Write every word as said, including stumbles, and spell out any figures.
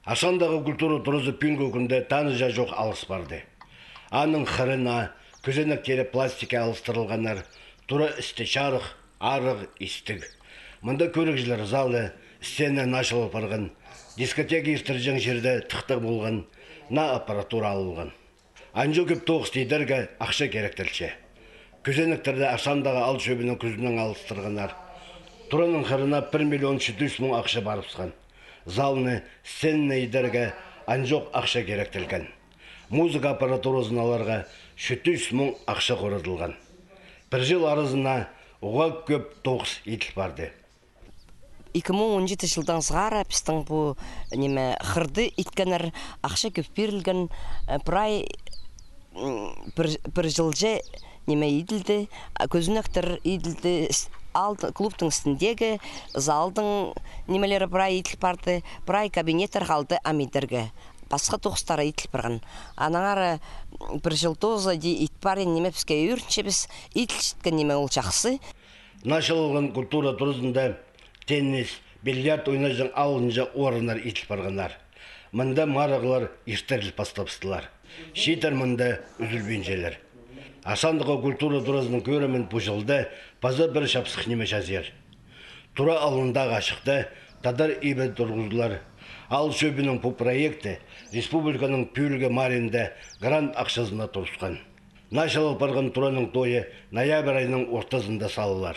Аршандағы культура туразы пӱӱнгі кӱнде таныҷа чох алыс парды. Аның хырына кӱзенектері пластикке алыстырылғаннар, тура істі чарых, арығ, истіг. Мында кӧрігҷілер залы, сцена начылыл парған, дискотека иртірҷең чирде тыхтағ полған, наа аппаратура алылған. Анҷа кӧп тоғысты идерге ахча киректелче. Кӱзенектерді Аршандағы аал чӧбінің кӱзінең алыстырғаннар. Тураның хырына пір миллион читі чӱс муң ахча парыбысхан. Залны, сценаны идерге анҷох ахча киректелген. Музыка аппаратуразын аларға читі чӱс муң ахча хорадылған. Пір чыл аразына уғаа кӧп тоғыс иділ парды. Ікі муң он читі чылдаң сығара пістің пу, ниме, хырды иткеннер, ахча кӧп пирілген, э, прай, м, пір, пір чылҷа, ниме, иділді, а, кӱзенектер иділді, с-, аал, клубтың істіндегі, залдың нимелері прай иділ парды, прай кабинеттер халды ам идерге. Пасха тоғыстары иділ парған. Аннаңар, м, пір чыл тооза даа ит парин, ниме, піске ӧрінчебіс, иділчеткен, ниме, ол чахсы. Начылылған культура туразында теннис, бильярд ойнаҷаң алынҷа орыннар иділ парғаннар. Мында марығлар иртіріл пастабыстылар. Чииттер мында ӱзілбинчелер. Аршандағы культура туразының кӧрімін пу чылда паза пір чапсых ниме чазир. Тура алнындағы ачыхта тадар ибі турғызылар. Аал чӧбінің пу проекті республиканың пӱӱлгі маринда грант ахчазына турысхан. Начылыл парған тураның тойы ноябрь айының ортазында салылар.